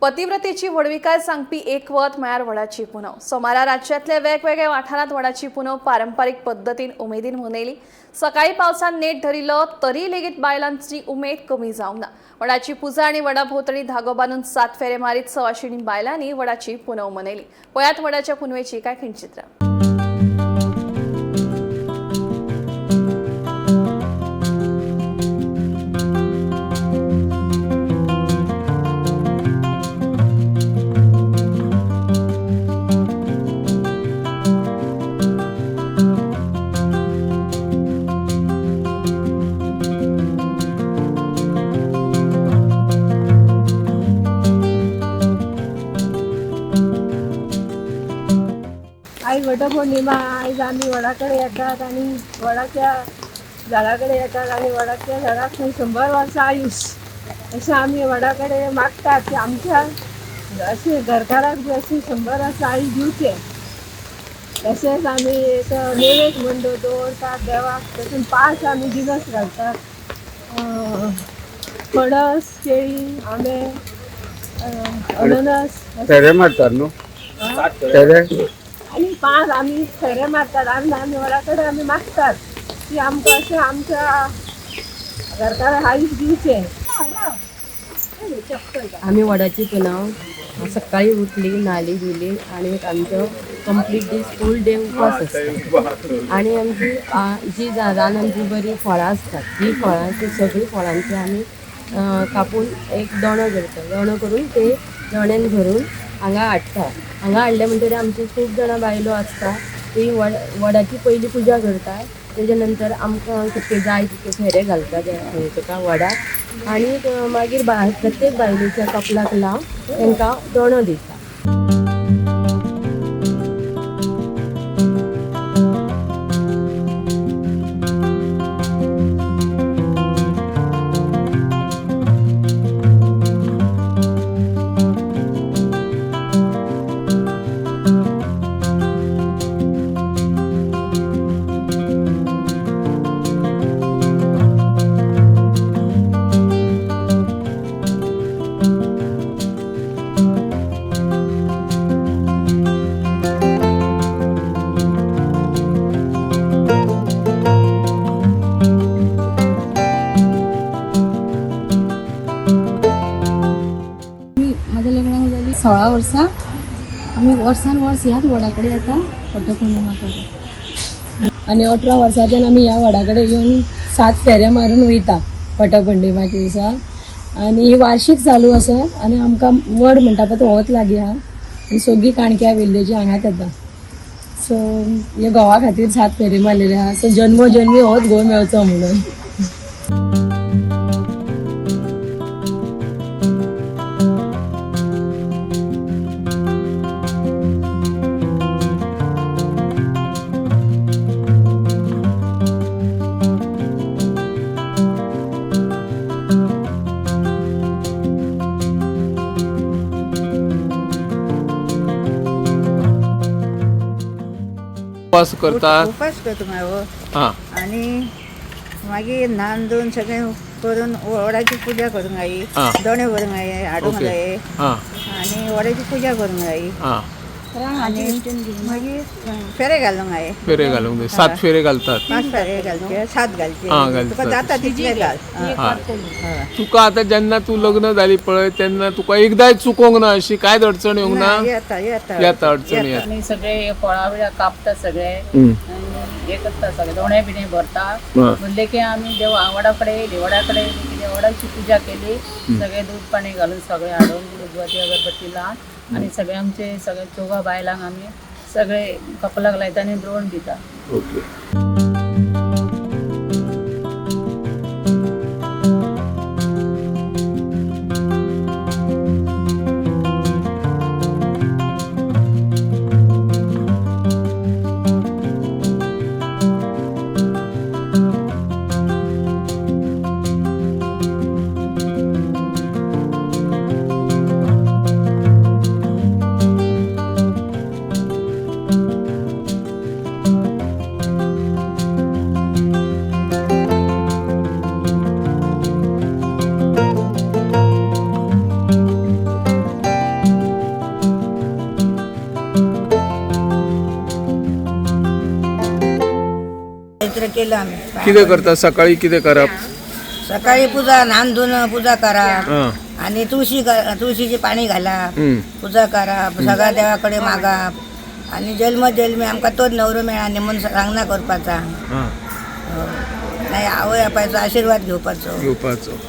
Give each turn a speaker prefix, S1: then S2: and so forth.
S1: पतिव्रतेची व्हडविकाय सांगपी एकवत म्हळ्यार वडाची पुनव. सोमारा राज्यांतल्या वेगवेगळ्या वाठारांत वडाची पुनव पारंपारीक पद्दतीन उमेदीन मनयली. सकाळी पावसान नेट धरिल्लो तरी लेगीत बायलांची उमेद कमी जावंक ना. वडाची पुजा आनी वडा भोंवतणी धागो बांदून 7 फेरे मारीत सवाशिणी बायलांनी वडाची पुनव मनयली. पळयात वडाच्या पुनवेची काय खिणचित्रां.
S2: आयज वटपौर्णिमा. आयज आमी वडा कडेन येतात आनी वडाच्या झाडा कडेन येतात आनी वडाच्या झाडाक 100 वर्सां आयुश अशें आमी वडा कडेन मागतात की आमच्या अशें घरकाराक बी अशें 100 वर्सां आयुश दिवचें. तशेंच आमी एक नैवेद्य म्हण दवरतात देवाक. तातूंत 5 आमी जिनस घालतात, पणस, केळी, आंबे, अननस.
S3: फेरे मारतात न्हू फेरे.
S2: आनी 5 आमी फेरे मारतात आनी आमी वडा कडेन आमी मागतात की आमकां अशें आमच्या घरकाराक आयुश दिवचें.
S4: आमी वडाची पुनव सकाळी उठली, न्हाली धुली आनी आमचो कंप्लीट दीस फूल डे उपास आसता. आनी आमची जी रानान जी बरी फळां आसतात जी फळां ती सगळीं फळांची आमी कापून एक दोणो करता. दोणो करून ते दोण्यान भरून हांगा हाडटा. हांगा हाडले म्हणटकीर आमची खूब जाणां बायलो आसता ती वडाची पयली पुजा करता. तेजे नंतर आमकां कितके जाय तितके फेरे घालता तेका वडाक. आनी मागीर प्रत्येक बायलेच्या कपलाक लावन तांकां दोणो दिता.
S5: म्हाज्या लग्नाक जाली 16 वर्सां. आमी वर्सान वर्स ह्याच वडा कडेन येता वटपौर्णिमा करपाक.
S6: आनी 18 वर्साच्यान आमी ह्या वडा कडेन येवन 7 फेरे मारून वयता वटपौर्णिमाच्या दिसा. आनी ही वार्षीक चालू आसा आनी आमकां वड म्हणटा पळय तो होच लागीं आहा आनी सगळीं काणक्या वेल्लेची हांगाच येता. सो हे घोवा खातीर 7 फेरे मारलेले आहा. सो जन्मो जन्मी होच घोव मेळचो म्हणून.
S7: उपास करतात.
S8: उपास करता मागीर.
S7: हां.
S8: आनी मागीर न्हाण धुवन सगळें करून वडाची पुजा करूंक जायी, दोणे भरूंक जाय, हाडूंक जाय आनी वडाची पुजा करूंक जायी. आनी मागीर फेरे घालूंक जाय.
S7: फेरे घालूंक जाय. 7 फेरे घालतात.
S8: 5 फेरे घालचे, 7 घालचे, तुका जाता तितले घाल.
S7: तुका आतां जेन्ना तूं लग्न जाली पळय तेन्ना तुका एकदांय चुकोंक ना, अशी कांयच अडचण येवंक ना?
S8: येता येता
S7: येता अडचण येता.
S9: आनी सगळे फळां बिळां कापता, सगळे हे करता, सगळे दोणे बिणे भरता. म्हणले की आमी देवा वडा कडेन येयली, वडा कडेन येयली की वडाची पुजा केली, सगळे दूद पाणी घालून सगळे हाडून उजवाती अगरबत्ती लावन आनी सगळे आमचे सगळे चोगा बायलांक आमी सगळे कपलाक लायता आनी द्रोण दिता.
S7: ओके.
S8: पवित्र केलं आम्ही.
S7: कितें करता सकाळी, कितें करप?
S8: सकाळी पूजा, न्हान धुवन पूजा करा
S7: हां
S8: आणि तुळशीचे पाणी घाला, पूजा करा, सगळ्या देवाकडे मागा आणि जन्म जन्मी आमका तोच नवरो मेळा म्हणून सांगना करपाचा.
S7: हां
S8: नाही, आवय बापायचो आशीर्वाद घेवपाचो.
S7: घेवपाचो.